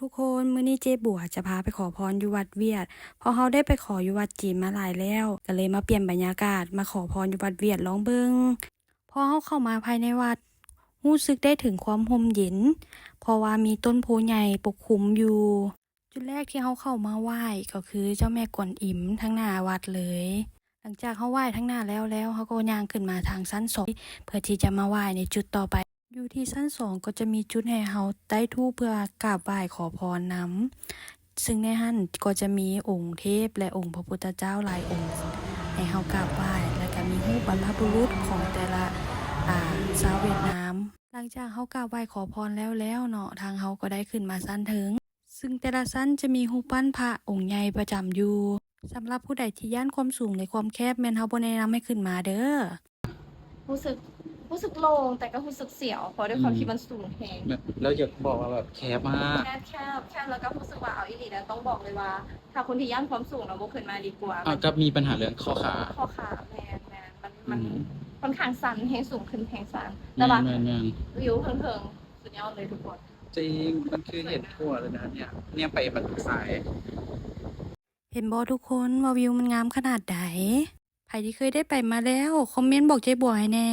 ທຸກຄົນ ມື້ນີ້ເຈ້ບົວຈະພາໄປຂໍພອນຢູ່ວັດວຽດ ເພາະເຮົາໄດ້ໄປຂໍຢູ່ວັດຈີນມາຫຼາຍແລ້ວ ກໍເລີຍມາປ່ຽນບັນຍາກາດ ມາຂໍພອນຢູ່ວັດວຽດລອງເບິ່ງ. ພໍເຮົາເຂົ້າມາພາຍໃນວັດ ຮູ້ສຶກໄດ້ເຖິງຄວາມຮົ່ມເຢັນ ເພາະວ່າມີຕົ້ນໂພໃຫຍ່ປົກຄຸມຢູ່. ຈຸດແລກທີ່ເຮົາເຂົ້າມາໄຫວ້ກໍຄືເຈົ້າແມ່ກວນອິມທາງໜ້າວັດເລີຍ. ຫຼັງຈາກເຮົາໄຫວ້ທາງໜ້າແລ້ວແລ້ວ ເຮົາກໍຍ່າງຂຶ້ນມາທາງຊັ້ນສອງ ເພື່ອທີ່ຈະມາໄຫວ້ໃນຈຸດຕໍ່ໄປ. ຢູ່ທີ່ຊັ້ນສອງກໍຈະມີຈຸດໃຫ້ເຮົາໄຕ້ທູບເພື່ອກາບໄຫວ້ຂໍພອນນຳ ຊຶ່ງໃນຫັ້ນກໍຈະມີອົງເທບ ແລະ ອົງພະພຸດທະເຈົ້າຫຼາຍອົງໃຫ້ເຮົາກາບໄຫວ້ ແລະ ກະມີຮູບບັນພະບຸລຸດຂອງແຕ່ລະ ອາ ຊາວຫວຽດນາມ. ຫຼັງຈາກເຮົາກາບໄຫວ້ຂໍພອນແລ້ວແລ້ວເນາະ ທາງເຮົາກໍໄດ້ຂຶ້ນມາຊັ້ນເທິງ ຊຶ່ງແຕ່ລະຊັ້ນຈະມີຮູບປັ້ນພະອົງໃຫຍ່ປະຈຳຢູ່. ສຳລັບຜູ້ໃດທີ່ຢ້ານຄວາມສູງ ແລະ ຄວາມແຄບ ແມ່ນເຮົາບໍ່ແນະນຳໃຫ້ຂຶ້ນມາເດີ້. ຮູ້ສຶກ ຮູ້ສຶກໂລ່ງ ແຕ່ກໍຮູ້ສຶກສຽວ ເພາະດ້ວຍຄວາມ ອືມ ທີ່ມັນສູງແຮງ. ແບບ ແລ້ວຢາກບອກວ່າແບບແຄບມາກ. ແຄບ ແຄບ ແຄບ ແລ້ວກໍຮູ້ສຶກວ່າ ເອົາອີ່ຫຼີນະ ຕ້ອງບອກເລີຍວ່າ ຖ້າຄົນທີ່ຢ້ານຄວາມສູງນະ ບໍ່ຂຶ້ນມາດີກວ່າ. ອາ ມັນ ກໍມີບັນຫາເລື່ອງຂໍ້ຂາ. ຂໍ້ຂາ ແມ່ນ ແມ່ນ ມັນ ອືມ ມັນຄ່ອນຂ້າງຊັນ ແຮງສູງຂຶ້ນແຮງຊັນ. ແຕ່ວ່າ ແມ່ນໆໆ ວິວເທິງໆ ສຸດຍອດເລີຍທຸກຄົນ. ຈິງ ມັນຄືເຫັນທົ່ວເລີຍນະເນຍ ແນມໄປບັນໄດ. ເຫັນບໍ່ທຸກຄົນວ່າວິວມັນງາມຂະໜາດໃດ? ໃຜທີ່ເຄີຍໄດ້ໄປມາແລ້ວ ຄອມເມັນບອກເຈ້ບົວໃຫ້ແດ່.